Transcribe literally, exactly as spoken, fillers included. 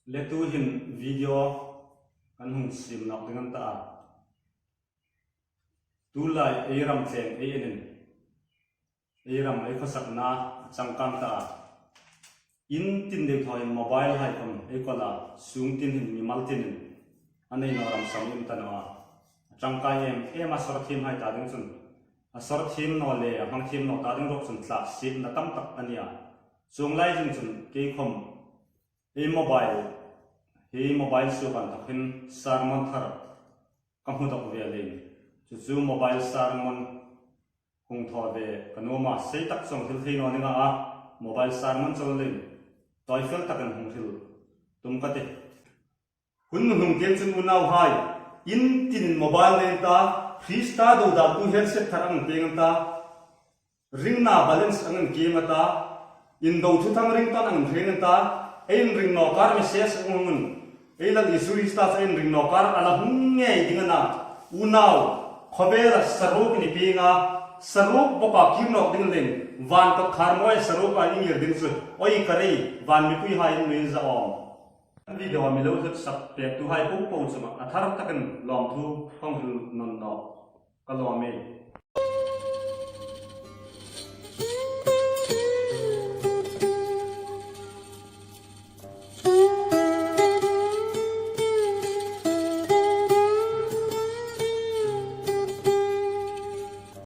Le tuhin video kan hung siem nawk ding a ni ta a. Tulai ei ram thleng ei enin, ei ram ei khawsakna a changkang ta a. In tin deu thaw hin mobile hai khom ei kawl a, sung tin hin mimal tinin a nei naw ram sam ei um ta naw a. A changkang em em a, sawr thiem hai ta ding chun, a sawr thiem naw le a hmang thiem naw ta ding ruok chun tlak sietna tam tak a ni a. Chuong lai zing chun kei khom ei mobile, hi mobile suok an tak hin sermon thar ka hmu dawk ve a leiin, chu chu mobile sermon hung thaw ve ka nuom a, sei tak chuong hril thei naw ni nga a, mobile sermon chau leiin tawi fel takin hung hril tum ka ti. Hun hung tieng chun unauhai, in tin mobile nei ta, Krista dodaltu headset thar ang tieng ta, ringna balance ang in kiem a ta, indo thuthang ringtone ang in ring a ta, ei inring naw kar message ang hung un. Ei Lal Isu Krista chu ei inring naw kar a la hung ngei ding a na. Unau, khawvela saruok ni pieng a, saruok bawka kir nawk ding leiin, van kawtkhar mawi saruoka i ngir ding chu, oi ka rei, van mipuihai in nuin za awm. Video a mi lo hlutsak pektuhai popo chunga a thar takin lawmthu ka hung hril nawn nawk ka lawm e.